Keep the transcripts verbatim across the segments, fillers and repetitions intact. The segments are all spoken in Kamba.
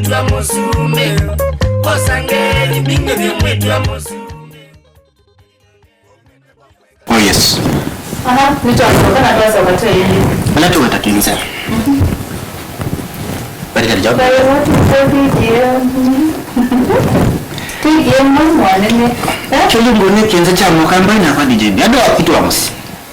Twa mũsumbĩ, osa ngeli mbingĩ vyũ mwĩtwa mũsumbĩ. Oh, yes. Aha, nĩtwacoka na twacoka twa ĩngĩ. Ala tũweta twinze. Very good job. Very good. Twikie mwa mwanene. Eh? Kĩlungu nĩ kĩnza kya mũkamba na kwa D J B. Andũ akitwa mũsi.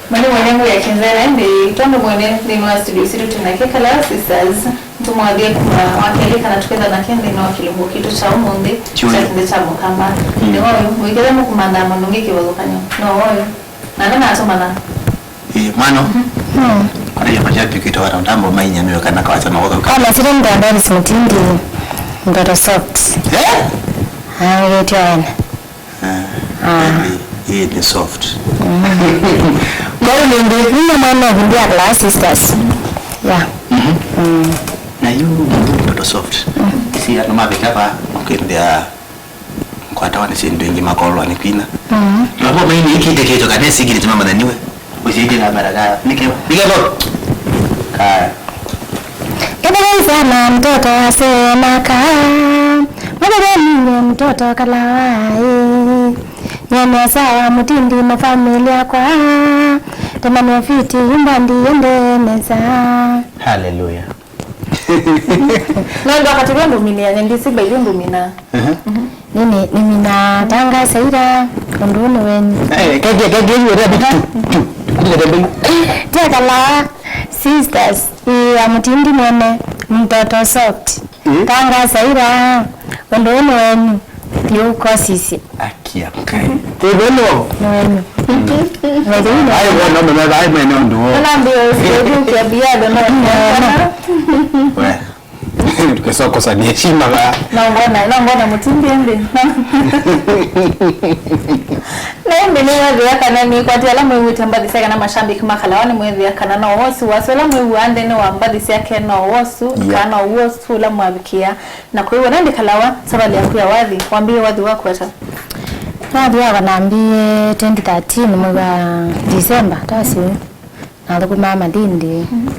Mani mwene ngũya kĩnza na ĩndĩ, tondũ mwene nĩ wa studio sitũ twĩ nake Kalawa Sisters. Tũmwathie kuma wa kelĩ kana tũketha nake nthĩnĩ wa kĩlungu kitũ kya ũmũnthĩ. Kya ũyũ. Kya kĩnza kya mũkamba. Mm. Nĩ ũyũ, mũikethĩa mũkũmanthaa mũndũ ũngĩ kĩvathũkany'o. No ũyũ. Na ndanatũmanya. Ĩĩ, mwana. Hmm. Kũrĩa mashabiki witũ wa Round Table mainyamĩwe kana kawasya maũthũ ka. Kama sile mtu ambaye ni Mutindi, mtoto soft. Eh? Ah, ngetio ene. Ah, ah. Ĩĩ, ĩĩ nĩ soft. Mm. Kwa hiyo ndio mimi mwana wa kumbia Kalawa Sisters. Yeah. Mhm. Mm. Na yu mtoto soft. Mm. Si anoma vikava mkendea Nkwatawa nĩ syĩndũ ingĩ makolwa nĩ kwina. Mm. Mambo maini ikite kĩcho kana sikiri tima mananiwe. Usiende na baraka. Nike. Nike bo. Kaya. Kama sana mtoto asemaka. Mwana ni mtoto Kalawa. Eh. Nyene sawa Mutindi na familia kwa. Tena mefiti nyumba ndiende nesa. Hallelujah. No ndo wakati vya ndumini ya nyandisi by the ndumina. Aha. Nini, nini na tanga saira, unduni weni. Eh, keke, keke, hiyo ndio tu, tu, tu, tu, tu. Tia Kalawa Sisters, ya Mutindi nene, mtoto soft. Eh? Tanga saira, unduni weni. Vyũ kosisye. Akia Ngai. Ĩvelo. Nĩ wenyu. Wenyu. Ai, wana mwana, ai, mwana ũndũ wo. Ona mbio, sio kia biado na. We. Tukesokosania heshima ba. Na ngona, na ngona Mutindi ndi. Na ĩndĩ nĩwethĩa kana nĩkwatĩ ala mwĩw'ĩte mbathi syake na mashabiki ma Kalawa nĩmwĩthĩa kana no wosu wasu ala mwĩw'aa nthĩnĩ wa mbathi syake no wosu, yeah, kana no wosu ũla mwavikĩa. Na kwĩw'a nandi Kalawa, savalĩ yaku ya wathi, wambĩĩe wathi waku ata? Wathi wakwa nambĩĩe twenty thirteen mwei wa December, tasi ũyũ. Nathũkũmaa Malindi. Mm.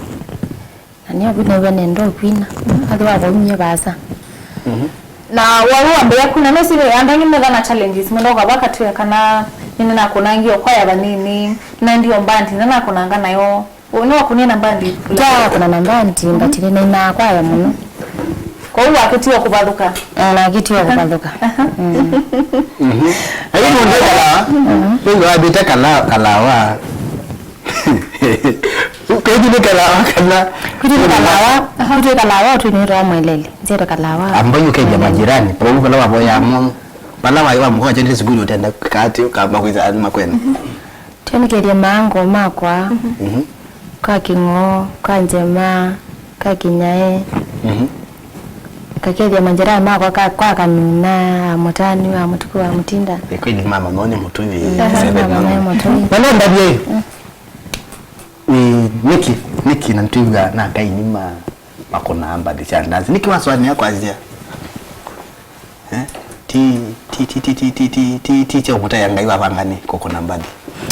Na nĩyo vu new'a nenda ũkwina. Mm. Wathi wakwa umie vaasa. Mhm. Na wathi wambĩĩa kwina, nũsĩ andũ angĩ metha na challenges, mũndũ ũkava katwĩa kana nĩnĩ nakũnangie kwaya vanini, na ndio mbandi, na nakũnanga nayo. Nĩwakũnie na mbandi? Ndakũna na mbandi, mm, but nĩnainaa kwaya mũno. Kwoou wakĩtie kũvathũka? Mm, nakĩtie kũvathũka. Aha. Mm. Mhm. Ayu mũndũ Kalawa, mhm, nĩngĩ wambĩte Kala-, Kalawa. Kwĩthi nĩ Kalawa kana? Kwĩthi nĩ Kalawa, aha, kwĩthi Kalawa, ũtwĩnĩtwa Mweleli. Nzĩtwa Kalawa. Ambai ũkethya majirani, pau vala wavoyaa mũno. Vala waĩ wa mũkwa kyendete sukulu ũtenda kati, ũkamba kwĩsa makwene. Mhm. Tũnĩkĩthye maango makwa, mhm, kwa Kĩng'oo, kwa Njema, kwa Kĩnyaĩ. Mhm. Ngakethya manjirani makwa ka-, kwa Kanuna, wa Mũtani, wa Mũtuku, wa Mũtinda. Ĩ kweli mama mone mũtũi. Mm, seven mama mone mũtũi. Na no ndavye. Mm. Ĩ, nĩkĩ, nĩkĩ na twĩw'a na Ngai nĩma makũnaa mbathi sya ndanzi? Nĩkĩ wasũanĩa kwasya? Eh? Ti, ti, ti kya ũmũtaĩa Ngai wavanga nĩ kũkũna mbathi.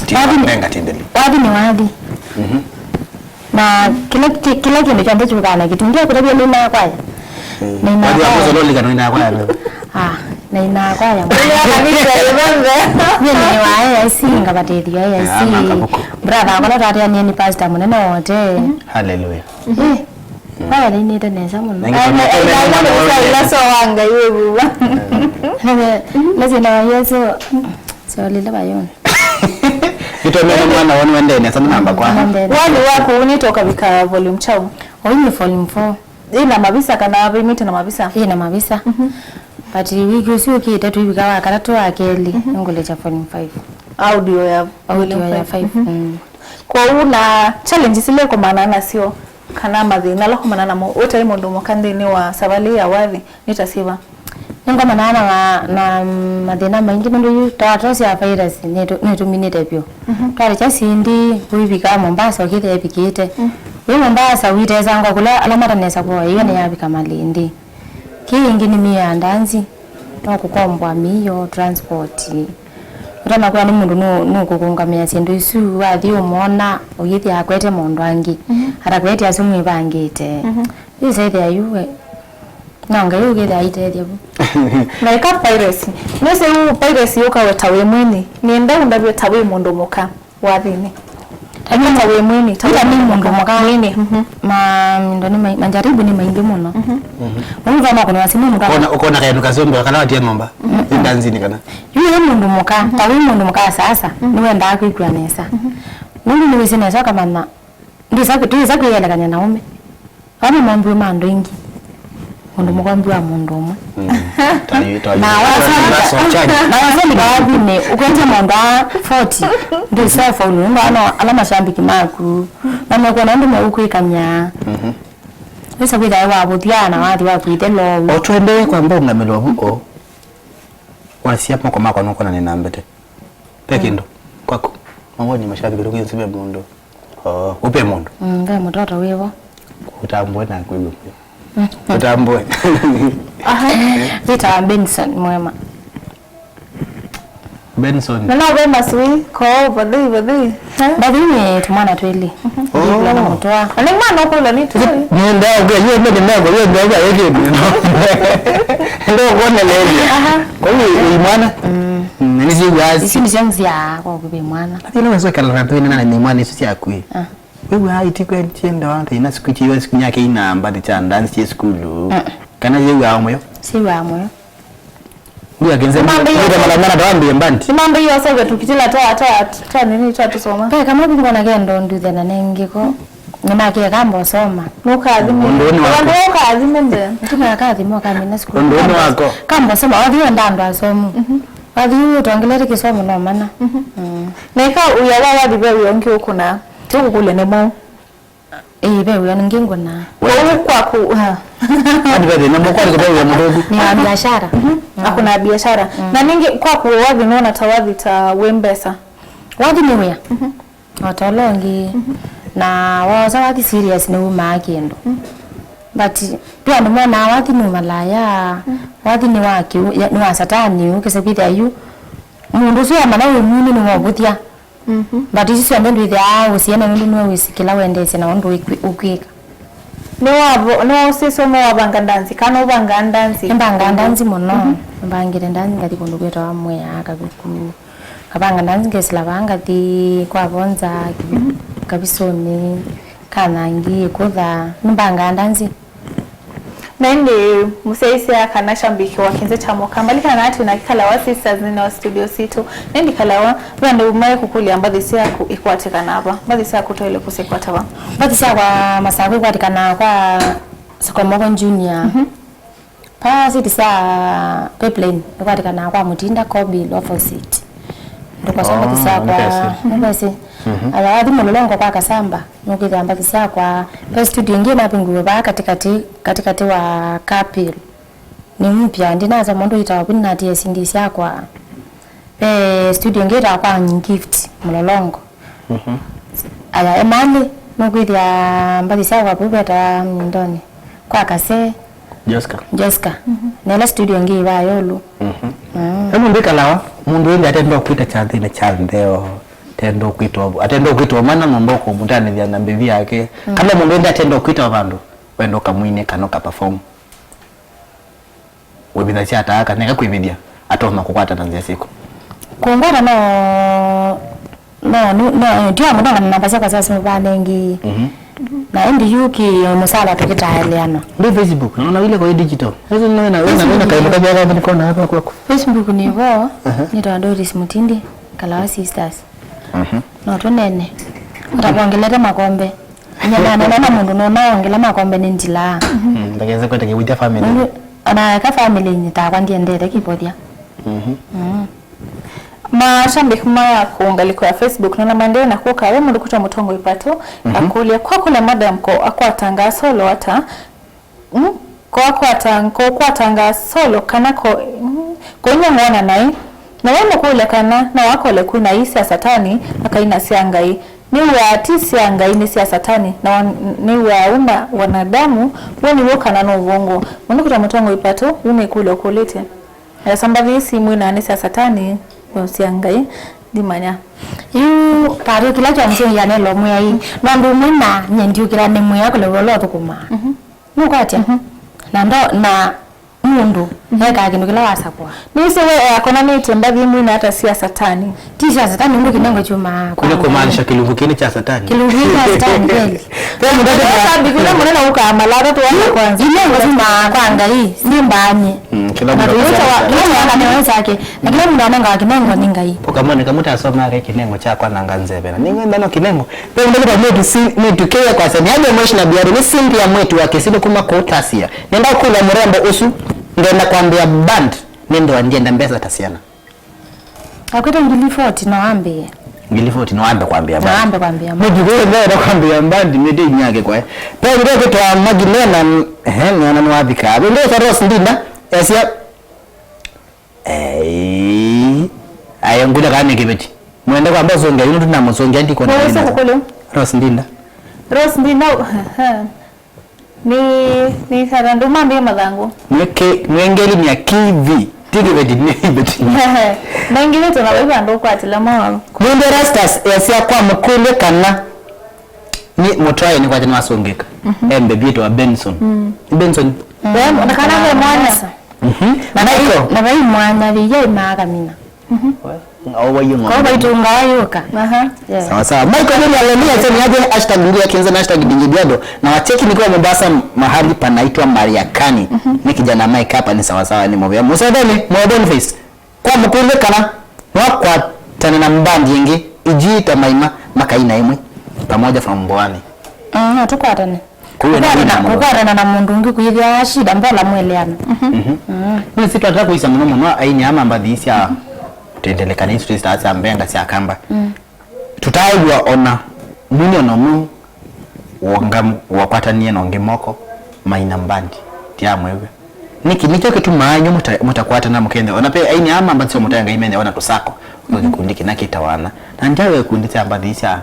Ti wathi, wavenga tindeli. Wathi nĩ wathi. Mhm. Na kĩla, kĩ-, kĩla kĩndũ kyonthe kyũkaa na kĩtumi. Ndio kũtavya nĩinaa kwaya. Mm. Nĩinaa kwaya. Wathi wa kũsololi kana nĩinaa kwaya leo? Ah, nĩinaa kwaya. Ndio kanisa ibambe. Mimi ni wa A I C, ngabatithio A I C. Ah, makabuku. Brother, akona twateanie ni pastor mũnene wote. Hallelujah. Eh. Kwaya nĩinĩte nesa mũno. Na ina, ina, ina mũsa ila so wa Ngai wĩ vuva. Nĩsĩ na Yesu. Solile vayoni. Nĩtwonete mwana woni wendee nesa nĩ namba kwa. Wendee nesa. Woni waku unĩte ũkavika volume kyaũ? Oyu nĩ volume four. Ĩna mavisa kana vĩmĩte na mavisa? Ĩna mavisa. Mhm. But wiki ũsu ũkĩte twĩvika wa katatũ wa kelĩ, mhm, nĩngũlekya volume five. Audio ya volume five. Audio ya five, mhm, mm. Kwoou na challenges ila ũkomana nasyo, kana mathĩna ala ũkomana namo ũtaĩ mũndũ mũka nthĩnĩ wa savalĩ ya wathi, nĩ ta syĩva? Nĩngomanaa na, na mathĩna maingĩ nũndũ yu twato sya virus nĩtũ-, nĩtũminĩte vyũ. Mhm. Twalekya sindi ũivika Mombasa ũkĩthĩa ĩvikĩte. Mm. Wĩ Mombasa ũitesangwa kũla ala matanesa kũa ĩyo nĩyavika Malindi. Kĩĩ ĩngĩ nĩ mĩo ya ndanzi, no kũkombwa mĩio, transport. Ũtanakwĩa nĩ mũndũ nũ-, nũkũkũngamĩa syĩndũ isu, wathi ũmwona, ũyĩthĩa akwete maũndũ angĩ, mhm, atakwete asu mwĩvangĩte. Mhm. Yu sethĩa yu, eh, No Ngai ũkĩthĩa aitethya vu. Na ĩka piracy. Nĩsĩ ũ piracy ũkaweta wĩ mwini. Nĩenda ũndavye ta wĩ mũndũ mũka wathinĩ. Ĩka ta wĩ mwini, ta wĩ mũndũ mũka. Mwini. Mhm. Ma mindo nĩ mai-, majaribu nĩ maingĩ mũno. Mhm. Mũndũ no kũnwa simu mũndũ. Ũkona, ũkona kaĩndũ kasombe kana watia ng'omba. Mhm. Indanzini kana. Yu wĩ mũndũ mũka, ta wĩ mũndũ mũka sasa, nĩwendaa kwĩkw'a nesa. Mhm. Nũndũ nĩwĩsĩ nesa ũkamanya, ndĩsa, ndĩsa kwĩyelekany'a na ũme. Aa nĩ mambũĩ ma andũ aingĩ. Mũndũ mũkombi wa mũndũ ũmwe. Mm. Na wasandĩka wathinĩ, ũkwete maũndũ aa forty, ndũiseũfaulu, nũndũ ano ala mashabiki maku, na mekwona ũndũ meũkwĩkany'a. Mhm. Wĩsa kwĩthĩa wĩ wa vũthya na wathi waku ĩthe lowu. O tũendee kwamba ũngamĩlwa vu o. Wasya moko makwa nũkwona nĩna mbete. Ve kĩndũ kwaku. Mawoni mashabiki ndũkĩnzi ve mũndũ. Oh, ũpe mũndũ. Mm, ve mũtoto wĩvo. Ũtambũe na kwĩw'e kwĩ. Ũtambũe. Aha. Vitawa Benson Mwema. Benson. Na no ve masui ko vathei vathei. Bathi nĩ tũmwana twĩlĩ. Ndikula na mũtwa. Ani mwana ũkula nĩ tu. Nenda ũke yeye ndio ndio yeye ndio yeye kĩndũ. Ndio kuonelea. Aha. Kwa hiyo mwana. Mm. Mm, nĩsĩ wasi. Ici nĩ cenzi ya kwa kupe mwana. Ati ndio sio kana ndio nina ni mwana isu sya kwi. Ah. Wewe ai tikwe tienda wanda ina siku tiwa siku nyake ina mbati cha dance ya skulu. Mm. Kana yeye wa moyo. Si wa moyo. Ndio akinze. Mambo hiyo. Ndio mara mara ndo ambie mbandi. Mambo hiyo sasa tukitila toa toa toa nini toa tusoma. Pe kama bingo na kendo nduthe na nengiko. Nĩnakĩe kamba ũsoma. Nũkathime. Ũndũ ũnĩ waku. Ũndũ ũkathime mbe. Nĩtũmĩa kathimo kamina sukulu. Ũndũ ũnĩ wako. Kamba ũsoma, wathi wenda andũ asomu. Mhm. Wathi ũtongelete kĩsomo no mana. Mhm. Mm. Na ĩka wĩa wa wathi ve wĩa ũngĩ ũkũna. Tũkũkũlya nĩ mwaũ? Ĩĩ, ve wĩa ũngĩ ngũna. Kũu kwaku, ha. Wathi ve thĩna mũkwathi ve wĩa mũthũku. Nĩ wa biashara. Mhm. Mm. Akũna biashara. Mm. Na ningĩ kwaku wathi nũona ta wathi ta wĩ mbesa. Wathi nĩ wĩa. Mhm. O ta ũla ũngĩ, na woosa wathi serious nĩwumaa kĩndũ. But twĩ andũ monaa wathi nĩ malaya, wathi nĩ wa kĩu, ya- nĩ wa satani ũkĩsa kwĩthĩa yu mũndũ ũsu wamanya wĩ mwini nĩwovũthya. But isu syonthe ndwĩthĩaa ũsiene nũndũ nĩwe wĩsĩ kĩla wendeesye na ũndũ wĩkwĩ- ũkwĩka. Nĩwavo- nĩwaũsĩsye ũme wavanga ndanzi, kana ũvangaa ndanzi? Nĩmbangaa ndanzi mũno. Nĩmbangĩte ndanzi ngathi kũndũ kwĩtawa Mwea, Kaviku. Kavanga ndanzi ngesĩla vaa ngathi kwa Vonza, Kavisũnĩ, Kanangi, Ĩkũtha. Nĩmbangaa ndanzi. Na ĩndĩ mũsyaĩĩsya kana shambiki wa kĩnzĩ kya mũka, malikana na atĩ na Kalawa Sisters nĩ na studio sitũ. Na ĩndĩ Kalawa, ve andũ maĩ kũkũlya mbathi syaku ikwatĩkana va? Mbathi syaku twaĩle kũsikwata va? Mbathi syakwa Masaku ikwatĩkanaa kwa Sokomoko Junior. Pa siti sya pipeline, nĩkwatĩkanaa kwa Mũtinda Kobil opposite. Ndũkosa mbathi syakwa, nĩvesi. Aya, wathi Mũlolongo kwa Kasamba, nũkwĩthĩa mbathi syakwa. Ve studio ĩngĩ navingũiwe vaa katĩkatĩ, katĩkatĩ wa Kapil. Nĩ mpya, ndinasoma ũndũ ĩtawa vu, nĩnatie C D syakwa. Ve studio ĩngĩ ĩtawa kwa Gift Mũlolongo. Aya, Emali, nũkwĩthĩa mbathi syakwa vu veta mindonĩ. Kwa Kase. Joska. Joska. Na ĩla studio ĩngĩ ĩvaa yolu. Mm. Ĩno ndikalawa, mũndũ ĩndĩ atenda ũkwĩta kyathĩnĩ kya ntheo, atenda ũkwĩtwa, atenda ũkwĩtwa mana nũndũ ũkũmũtanĩthya na mbevi yake. Kana mũndũ ĩndĩ atenda ũkwĩta vandũ, wenda ũkamwine kana ũkaperform. Wĩvithasya ata kana eka kwĩvithya, atonya kũkwata na nzĩa syĩkũ? Kũngwata no, no, no, no, tio mũndũ angana namba syakwa sya simũ vanengi. Na ĩndĩ yu kĩ mũsala tũkĩtaeleana. Ndĩ Facebook, naona ile kwa digital. Hizo ndio na wewe na kaimbuka bia kama niko na hapa kwako. Facebook nĩ vo, nĩtawa Doris Mutindi, Kalawa Sisters. No tũnene. Ũtavongelete makombe. Nyananena na mũndũ nũnaongela makombe nĩ njilaa. Ndakeze kwete kĩwĩtya family. Nũndũ ona eka family nyitakwa ndiendete kĩvothya. Mashabiki maya kũngaliko ya Facebook nona maendelee na kũka. We mũndũ kwĩtwa Mũtongoi Pato akũlya, kwa kũlya madam ko akwatangaa solo ata? Mm? Ko akwata, ko ũkwatangaa solo kana ko, mm, ko inyang'ona naĩ? Na we mũkũlya kana no akole kwĩna ii sya Satani, akaina sya Ngai. Nĩw'aa ti sya Ngai, nĩ sya Satani, na wa- nĩw'aa uma wanadamu, w'o nĩw'o kana nũvũngũ. Mũndũ kwĩtwa Mũtongoi Pato, yu nĩ ĩkũlyo ũkũlĩtye. Esa mbathi ii simwĩnaa nĩ sya Satani, no sya Ngai, ndimanya. Yu Pato kĩla kyamũsũngĩa nelo mwĩai, nũndũ mwĩna nyie ndiũkĩla nĩ mwĩa kũlew'a ũla ũthũkũmaa. Nũkwatya? Na ndo, na mũndũ ekaa kĩndũ kĩla wasakũa. Nĩwĩsĩ we akonanĩtye mbathi imwe na ata sya Satani? Ti sya Satani, ũndũ kĩnengo kyumaa kwa Ngai. Nĩ kũmaanisha kĩlungu kĩĩ nĩ kya Satani? Kĩlungu kĩĩ kya Satani kweli. Ve mũndũ Ndio ũtaka- shabiki ũla mũnene ũkaamala atatũ wake kwanza. Kĩnengo kyumaa kwa Ngai, si mbanye. Mm, kĩla Na mũndũ tũwĩsa wa- ataka- kĩla mũndũ akanenga wenzake. Na kĩla mũndũ anengawa kĩnengo nĩ Ngai. Ũkamwona kamũtasoma ake kĩnengo kyakwa nanga nzevena. Nĩngwenda no kĩnengo. Ve mũndũ ũtaka mwĩtu si- mwĩtu kĩya kwasya, "Nĩ aje mweshi na biaru, nĩ Cynthia mwĩtu wa Kĩsili kuma kũu Tasia. Nenda kũla mũrembo ũsu, ngenda kwambĩa band, nĩ ndoa ndienda mbesa ta syana." Akwĩte ngili forty no ambĩe. Ngili forty no ambe kwambĩa band. No ambe kwambĩa band. Nĩ juu ndio ndio kwambĩa band, nĩ dei nyake kwa. Pe ndio kwa Magdalena, ehe, nĩona nĩwavika. Ndio kwa Rose Ndinda, esia. Ei. Aya ngule kana kibeti. Mwende kwamba songa, yuno tuna musonga ndi kwa. Wewe sasa kule. Rose Ndinda. Rose Ndinda. Ni, ni sara nduma mbia mathangu. Mweke, mwengeli ni akivi. Tiki beti, ni beti. Na ingine tuna wewe ndo kwa tila mwa. Mwende Rastas, esia kwa mkule kana. Ni mũtwae nĩ kwakya nĩwasũngĩka. Mhm. Embe vyĩtwa Benson. Mm. Ni Benson? Mm. Na kana ve mwana. Mhm. Na vai, Michael. Na vai mwana viya imakamina. Mhm. Au wayo ng'ombe. Kwa vaitunga wayuka. Aha. Yeah. Sawa sawa. Michael Junior Lemia sema aje hashtag ndio kinza na hashtag dingidiado. Na wacheki nikiwa Mombasa mahali panaitwa Mariakani. Mhm. Ni kijana Mike hapa ni sawa sawa ni mwambia. Musadeni, mwa Boniface. Kwa mũkũlye kana nĩwakwatana na mbandi ĩngĩ ijui ta maima makaina ĩmwe pamoja from Mboani. Mm, no tũkwatane. Kũu ĩna Kũkwatana, wĩna mũndũ. Kũkwatana na mũndũ ũngĩ kwĩthĩa shida mbola mweleana. Mhm. Mm. Nĩsĩ twatata kũisa mũno mũno aini ama mbathi sya tendelekana isu twĩsitaa sya mbenga sya kamba. Mm. Tũtaaĩw'a o na mwini o na ũmwe wonga wakwatanie na ũngĩ moko maina mbandi ti amwew'a. Nĩkĩ? Nĩkyo kĩtumaa inyw'ĩ mũta- mũtakwatana mũkethĩa o na ve aini aa ma mbathi sya Mũtayo Ngai methĩawa na tũsako, o kĩkundi kĩna kĩtawa ana. Na ndyaĩwe ikundi sya mbathi sya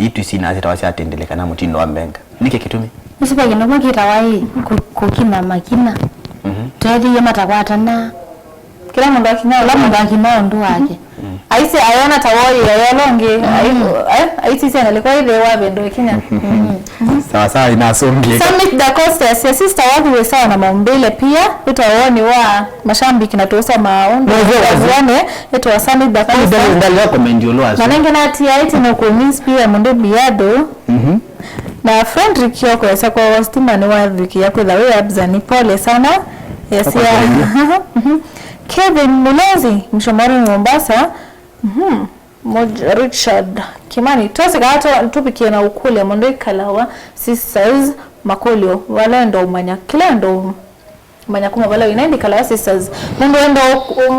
ii twĩsinaa syĩtawa sya tindili kana mũtindo wa mbenga. Nĩkĩ kĩtumi? Nĩsĩ ve kĩndũ kĩmwe kĩtawa ĩ kũ- kũkina makina. Mhm. Tweethĩie matakwatana. Kĩla mũndũ akinya Kĩla mũndũ akina ũndũ wake. Mm. Aisye ayona ta woyĩ ayolo ũngĩ. Mm. Ai- ai- aisisya ngalĩko ĩthĩ wa vĩndũ ĩkinya. Mm. Sawa sawa, inasũngĩka. Summit Da Costa, your sister Wathu wĩ sawa na maumbile pia. Ĩtwa woni wa mashabiki na tũũsomaa ũndũ. Nĩw'o Wathu. Wone, ĩtwa Summit Da Costa. Ndalio comment ĩũlũ wa Na nenge natia ĩti no kũ miss pia mũndũ biado. Mhm. Na Fredrick Kioko esa kwa stima nĩ wathũkia kwĩtha wĩ absent. Pole sana. Yes, Pole yeah. Mhm. Kevin Mulozi, Mshomori Mombasa. Mhm. Moj- Richard Kimani, twasika to tupikie na ukule mũndũ ikalawa sisters makulio walendo umanya kila ndo. Manya kuma vala wĩna indi kalawa sisters. Mũndũ wenda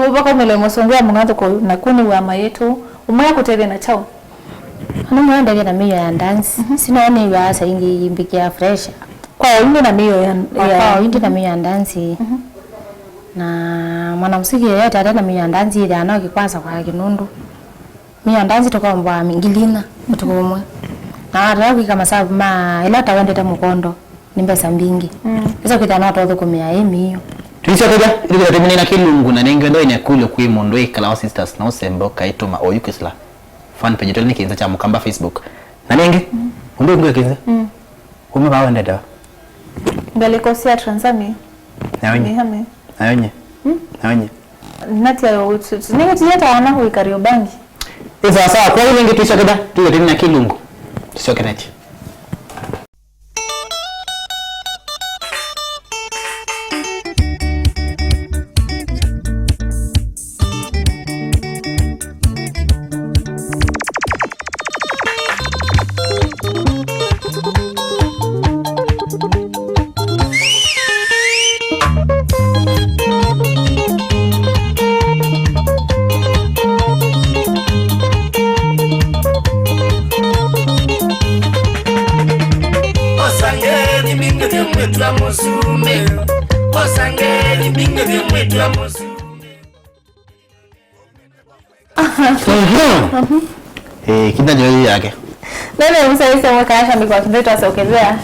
uvaka umele mũsongo ya mũngathũko na kuni wa mayetu. Umwe akutethya na chao. Nĩ mwendavya na mĩio ya dance. Mhm. Sino nĩ wa saingi imbikia fresh. Kwa wingi na mĩio ya, Kwa ya kwa wingi na mĩio ya dance. Mhm. Na mwanamuziki yeyote ate na mĩio ya dance ile anao kikwaza kwa kinundu. Mĩio ya dance tukomboa ngili ina ũtukũ ũmwe. Na wataka kwika masavu ma ila tawendete mũkondo. Nĩ mbesa mbingĩ. Mm. Ĩsa kwĩthĩa no tũthũkũmĩa ĩ mĩio. Tũisyokeja, ĩlĩkĩla tũmine na kĩlungu na nengĩ ndo ine kulyo kwĩ mũndũ ĩkalawa sisters na ũsembe ũkaitũma oyu kĩsila fan page tũlĩ nĩ kĩnza kya Mũkamba Facebook. Na nengĩ, mm, ũndũ ngwe kĩnza. Mm. Ume ba wendete wa? Ngalĩko sya Transami. Na wenye. Mihame. Na wenye. Mm. Na wenye. Natia yo nengĩ tiyeta wana kuikari ubangi. Ĩ sawa sawa, kwa hiyo nengĩ tũisyokeja, tũlĩ tũmine na kĩlungu. Tũsyokeja. Osangeni mingi vya mwitwa musume. Osangeni mingi vya mwitwa musume. Mhm. Eh, kina ndio yake. Nene msaisa mwakasha mikwa kivetu asokezea.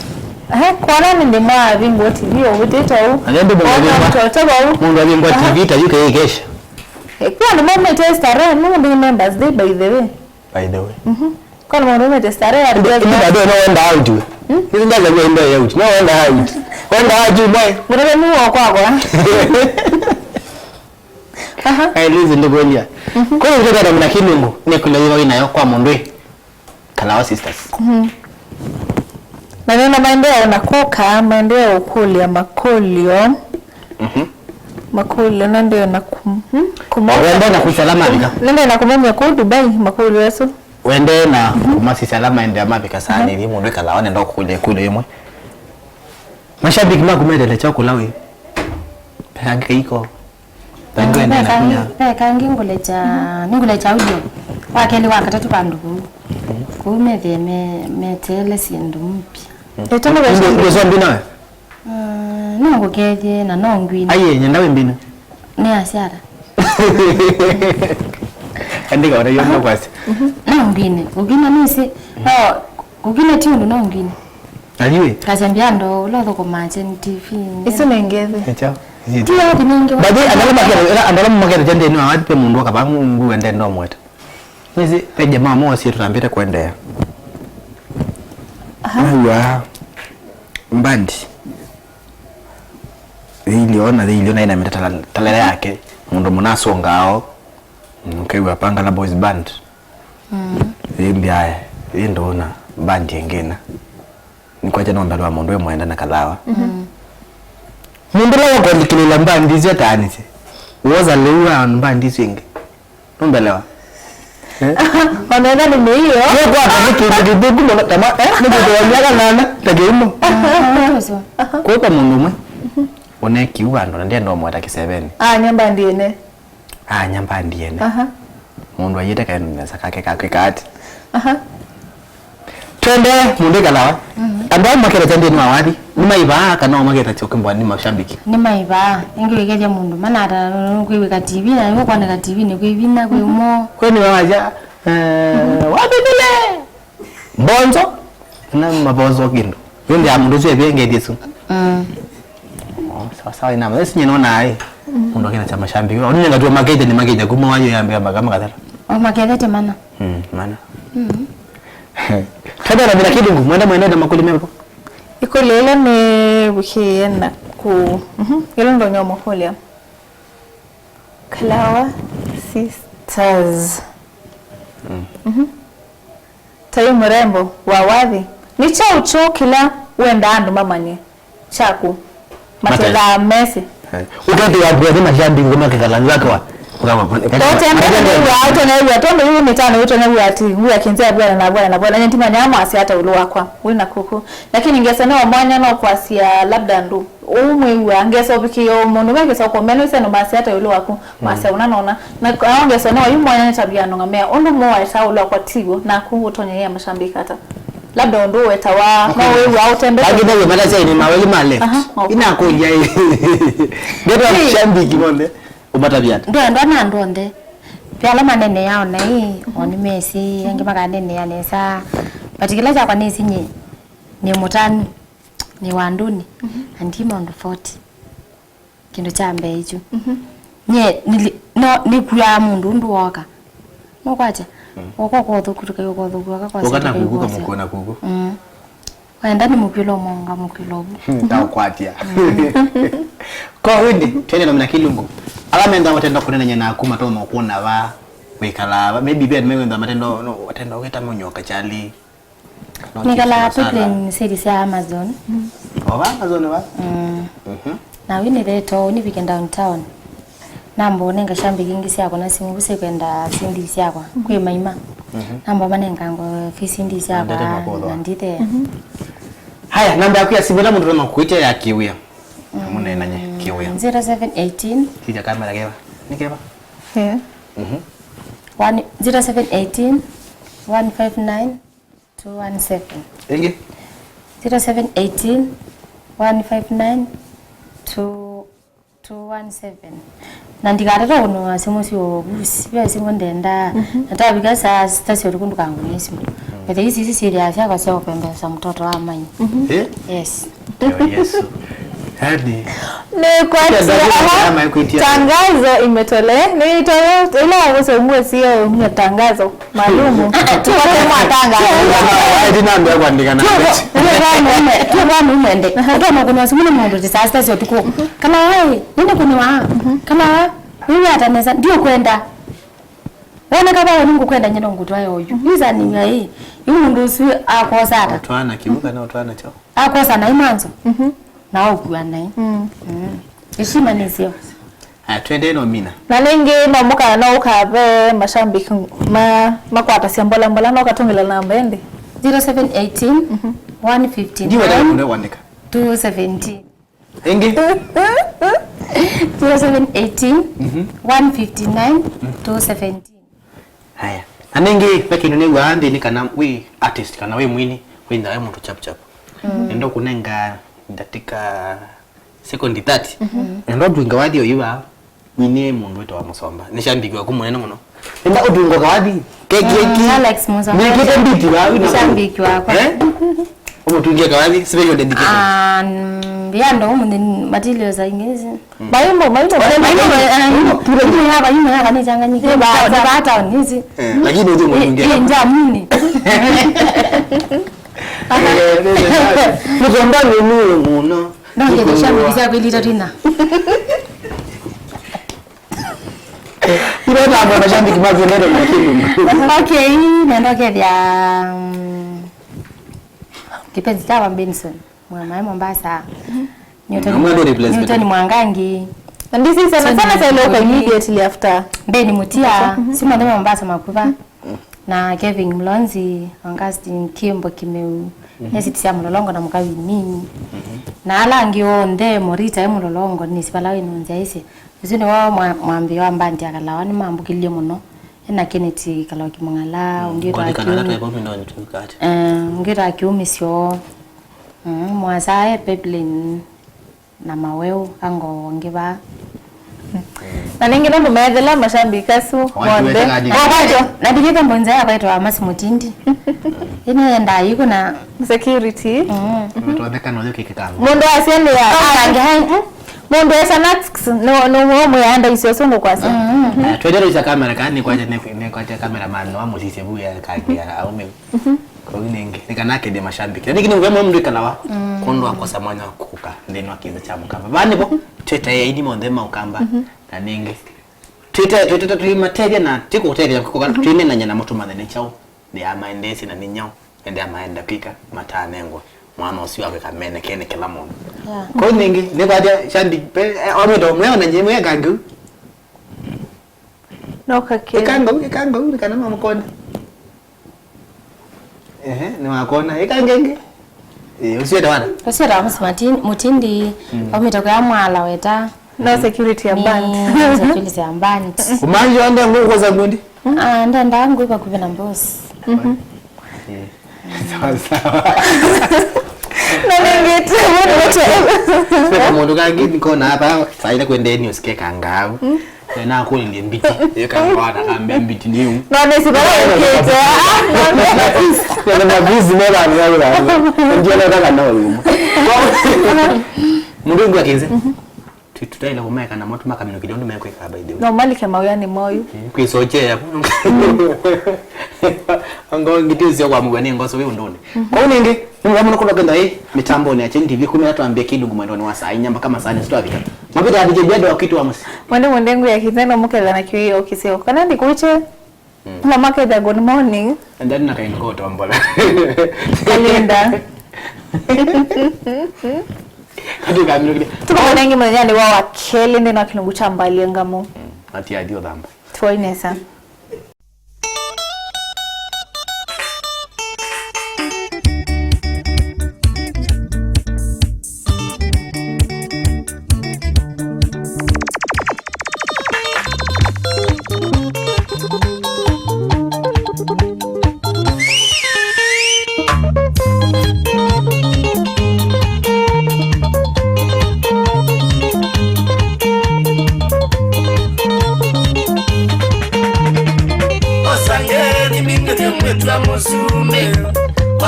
Eh, kwa nani ndi mwa Vingo T V ovutito u? Ane ndio mundu Kwa alimbwa. Mtoto wa u. Mundu alimbwa Aha. T V ta yuke ikesha. Eh, kwa ndio mwa testa re, mundu members day by the way. By the way. Mhm. Kwa nĩ maũndũ mete starehe. Ĩndĩ bado no wenda out we. Nĩsĩ ndasavia indo ya out. No wenda out. Wenda out mwe. Mũtavya nĩ wa kwakwa. Aha. Ai, Liz, ndikuulia. Kwa hiyo, ndio namna Kilungu, nĩ kula hiyo inayo kwa mũndũ. Kalawa sisters. Na nĩona maendeeo na kũka, maendeeo ũkũlya makũlyo. Makũlyo, nĩendeeo na kũm-, hmm? Kũmo-, wende na kũsala mavika. Nĩendeeo na kũmomya kũu Dubai, makũlyo asu. Wende na kũmasisya ala maendeeo mavika saanĩthye mũndũ kalawa nenda kũkũlya ĩkũlyo ĩmwe. Mashabiki maku metele kyaũ kũla wĩ? Pekangĩ kaiko. Ve kangĩ ngũlekya, nĩngũlekya audio. Wa kelĩ, wa katatũ vandũ vau. Kũu methĩe me-, meteele syĩndũ mpya. Ĩtũmi ve syĩndũ. Ndũsombi nawe? Mm, no ngũkethye na no ngwine. Aiye, nyenda wĩ mbinu. Nĩ asiara. Andĩka ũrĩa yona kwasi. No ngwine. Ngwine nĩsĩ. No, ngwine ti ũndũ no ngwine. Aliwe. Kasambia ndo ũla ũthũkũmaa Kyeni T V. Isu nĩ ngethi. Echa. Ti ya kĩnenge. Baadhi andala makere, ela andala makere jande no awathi pe mũndũ akaba ngua ndendo mweta. Nĩsĩ pe jamaa mo sie tutambĩte kwendeea. Aha. Aiwa. Mbandi. Thĩilyo na thĩilyo na ina mĩtatalala yake. Mũndũ mũnasũngao. Ũkew'a Pangala Boys Band. Mm. Yĩmbyae, yĩ ndũna, band ĩngĩ na. Nĩkwakya no mbelewa mũndũ wĩ mwenda na kalawa. Mm. Mũndũ ũla wakwandĩkĩlĩla band isu ataanĩsye. Woza lĩu wa band isu ĩngĩ. Nũmbelewa. Eh? Onetha nĩ mĩio. Nĩkwata nĩ kĩndũ kĩthũku mũno, tama, eh? Nĩ kĩndũ wa myaka nana, ta kĩumo. Kwĩka mũndũ ũmwe. Ũnekiu vandũ na ndĩenda ũmweta kĩseveni. Ah, nyamba ndiene. Aa, nyamba ndiene. Aha. Mũndũ aiĩte kaendanesa kake kakĩka ati. Aha. Twende mũndũ ĩkalawa. Mhm. Andũ aa maketha kyandĩnĩ wa wathi, nĩmaĩvaa kana maketha kyokimbwa nĩ mashabiki? Nĩmaĩvaa. Ĩngĩ wĩkethya mũndũ manata kwĩw'ĩka T V, na nĩw'o kwoneka T V nĩ kwĩ vinya, kwĩ mo. Kwĩ nĩ waja, eh, wathi vile. Mbonzo? Na mabonzo kĩndũ. Yũndũ ya mũndũ ũsu eve ngethĩ ĩsu. Mm. Oh, sawa sawa, ina. Esi nyina ona ai. Mũndũ akena cha mashabiki. Oni ngatwa makete nĩ makete kuma wayo yambe yamba kama kathara. O makete te mana. Mm, mana. Mm. Kada na bila Kilungu, mwenda mwenda na makuli meko. Ikũlyo ĩla nĩvũkĩe na ku. Mhm. Ĩla ndonya ũmũkũlya. Kalawa Sisters. Mm. Mhm. Tai mũrembo wa wathi. Nĩ kyaũ kyũũ kĩla wendaa andũ mamanye? Kyaku. Mate- Matethaa mesĩ. Eh. Ũkethĩwa andũ ethĩ mashabiki makekala nzakwa. Ũtembea nĩw'a, ũtonew'a, tondũ yu mĩtano yu ũtonew'a ati, ngua kinzea bwana na bwana na bwana, nyentimanya mwasi hata ulu wakwa. Wĩna kuku. Lakini ngeso nĩ wa mwanya no kwasia labda ndu. Ũu mwĩw'a, ngeso ũvikĩĩa o mũndũ, me ngeso kũmena ise no masya ata ĩũlũ waku, masya ũna nona. Na aongeso no yu mwanya nĩ tabia nongamea. Ũndũ mũ waetaa ũlũ wakwa tiw'o, naku ũtonyeea mashabiki ata. Labda ũndũ wetawa, no wĩw'a ũtembe. Lakini ndio mara sasa ni maweli ma left. Aha, okay. Inakuja hii. Ndio mashabiki monde. Umata viatu. Ndio ndo na ndo nde. Pia ala manene yao na hii, oni mesi, yangi makanene ya nesa. But kila cha kwa nesi nye. Nĩ mũtanu, nĩ wandũnĩ, mhm, na ndi maũndũ forty. Kĩndũ kya mbee ĩkyu. Mhm. Nyie, nili-, no, nĩkuaa mũndũ ũndũ woka. Nũkwatya? Mm. Ũka ũkothũku, tũkai ũkothũku, ũka kwasya, ũka na tũkai kuku, ũkosya. Kamuku na kuku. Mm. Wenda nĩ mũkwĩlo monga, mũkwĩlo ũvu. Hmm, ndaũkwatya. Mm. Kwa wĩndĩ, twende na mina Kilungu. Ala menda watenda kũnenanya naku, matoma kuona va, wĩkala va. Maybe ve andũ mewenda matenda, no, watenda ũgĩta mũnyoka chali. Nĩkalaa Pickering seli sya Amazon. O va Amazon va? Mm. Mhm. Na wi nĩthetoo nĩvike downtown. Namba ũnenga shambiki ingĩ syakwa na simu sikwenda sindi syakwa. Kwĩ maima. Mhm. Namba manenga ngo fi sindi syakwa na ndithe. Mhm. Haya, namba yaku ya simu ĩla mũndũ no kwĩtya ya kĩwĩa. Mũnenanye kĩwĩa. Zero seven eighteen. Kija kamera keva. Nĩ keva? Yeah. Mhm. One, zero seven eighteen, one five nine, two one seven. Ĩngĩ? Zero seven eighteen, one five nine, two one seven. Na ndikatata kũnũa simũ sya ũvusi, ve simũ ndenda. Mhm. Na tavika saa sita sya ũtukũ ndũkangũnĩe simũ. Mm. But isi, isi syĩthĩaa syakwa sya kũpembesa mtoto wa mai. Mhm. Eh? Yes. Ewe Yesu. Yaani, Nĩkwatia Ndio, ndio, ndio, ndio, ndio. Tangazo imetole. Nĩitoe ila wagũse umwe sio umwe tangazo maalumu. Tukote mwa tangazo. Eti nambia kuandika na Tuoka numende. Ũtoma kũnwa simu na mũndũ disaster sio tuko. Kana wai, nini kũnwa? Kana wai, nini atanesa ndio kwenda. Wona kaba wani ngukwenda nyino ngutwaye oyu. Iza ni ngai. Yu mũndũ ũsu akosa ata. Twana kiuka na twana cho. Akosa na imanzo. Na ũkua naĩ. Heshima nĩsyo. Aya, twende no Mina. Na nĩngĩ no mũkana no ũkave mashabiki ma makwatasya mbola mbola no katũngĩla namba ĩndĩ. Zero seven eighteen, one fifty nine, Ndiwe ndio kuandika. Two seventeen. Ingi? Zero seven eighteen, one fifty nine, two seventeen. Haya. Na nĩngĩ ve kĩndũ nĩw'aa nthĩnĩ kana wĩ artist kana wĩ mwini wĩ nzae mũndũ chap chap. Nenda kũnenga ndatĩka sekondi thirty. Nenda ũtwinga wathi ũyu wa mwini mũndũ wĩtawa Mũsomba. Nĩ shabiki waku mũnene mũno. Nenda ũtwinga kawathi. Keki. Alex Musa. Nĩkĩte mbiti wa wina. Shabiki wakwa. Eh? Ũmũtwingia kawathi special dedication. Ah, mm, ya ndo umu ni materials aingizi. Maimbo, maimbo, maimbo. Maimbo ya maimbo ya kanichanganyike. Ni bata ni bata nizi. Eh, lakini ndio mwenye. Eh, njamuni. Ndio ndio ndio muno. Ndio ndio shabiki za kweli tatina. Ile ndio mashabiki mazi ndio na kitu. Okay, nenda kethia mm, kipenzi cha Benson. Mwa mae Mombasa. Newton, Mwa ndo replace Newton Mwangangi. And this is sana sana sasa ile kwa immediately after. Ben Mutia, si mwa Mombasa makuva. Na Kevin Mlonzi, Augustine Kimbo Kimeu. Nesi tia Mulolongo na Mukavi Mini. Na ala angĩ onthe Morita e Mulolongo nĩ sibala wĩ nonzia isi. Ũsu nĩwo mwa- mwambĩo wa mbandi ya Kalawa nĩmambũkĩlye mũno. Ena Kenneth Kalawa Kimung'ala, ũngĩ wa Kwandikana na Kiumi. Taibo Mindoni tukati. Eh, ũngĩ ta Kiumi syo. Mm, mwasae Peplin na Maweu ango ũngĩ va. Na nĩngĩ nũndũ meethela mashabiki asu Watu monthe. wetaka nini? Obajo, na ndikite mbonza ya kwaitwa Masi Mutindi. Ine yendaa yiko na Security. Mm. Tuonekana uyo kikikanga. Mũndũ asya nĩ ya. Ange hai. Mm. Mũndũ esa na nĩ nĩ mwenda icio sungu kwasya. Mm. Twendere usa kamera kani kwaje ne kwaje kamera man no musisi bu ya kaki ya aume. Kwa hiyo nenge ni kana kende mashabiki. Lakini ngwe mwe mndikana wa kondo akosa mwanya kuka ndeno akinza cha mukamba. Bani bo tweta ya ini monde maukamba. Na nenge. Tweta tweta tuimateria na tiko kuteria kuka twine na nyana mutumane ni chao. Nĩ amaendesye na nĩ nyaũ ende amaenda kwika matanengwa mwana ũsu akwĩka mene kene kĩla mũndũ. Kwa nĩngĩ nĩkwatya shabiki pe omito mweona nyie mwe kangau. No kakĩ. Kangau kangau nĩ kana mamũkona. Ehe, nĩ wakona ĩkangenge. Eh, ũsiete wana. Ũsiete wa Mutindi, Mutindi omite kwa mwala weta. No security ya band. Security ya band. Umanjo ande nguko za ngundi. Ah, ndenda ngwĩka kuvena boss. Sawa sawa. Na ningĩ tu, mũndũ wote. Sasa mũndũ kangĩ niko na hapa saile kwendeni usike kangau. Na kũlĩlye mbiti. Ĩkangwana kambe mbiti niu. No nĩ sibara ukite. Na mabizi mera ndio na. Ndio na kana uyu. Mũndũ ngwa kinze. Tũtaĩle kũmaeka namo tũmakaminũkĩlya ũndũ mekwĩkaa, by the way. No malike mawĩanĩ moyu. Kwĩsokyea. Anga ngiti ũsio kwa mũgeni ngoso wĩ ũndũnĩ. Kwoou nĩngĩ, nĩ mũvea mũno kũnokenda ĩ mĩtambonĩ ya Kyeni T V kumi na twambie kĩlungu mwendonĩ wa saa inya mpaka masaa nĩ sitwavika. Mavita athikĩlya andũ akwitũ wa mũsyĩ. Mwende mwende ngũ ya kĩtheno mũketha na kĩwĩo kĩseo. Kana ndikũche. Na maketha good morning. And then nakainũka ũtombola. Kalinda. Kati kamilukile. Tukamona ingi mũthenyanĩ wa wa kelĩ nthĩnĩ wa kĩlungu kya mbalie ngamu. Ati athi ũthamba. Tuoi nesa. Osangeni mingi vyo mwitu wa musume.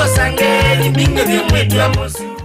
Osangeni mingi vyo mwitu wa musume.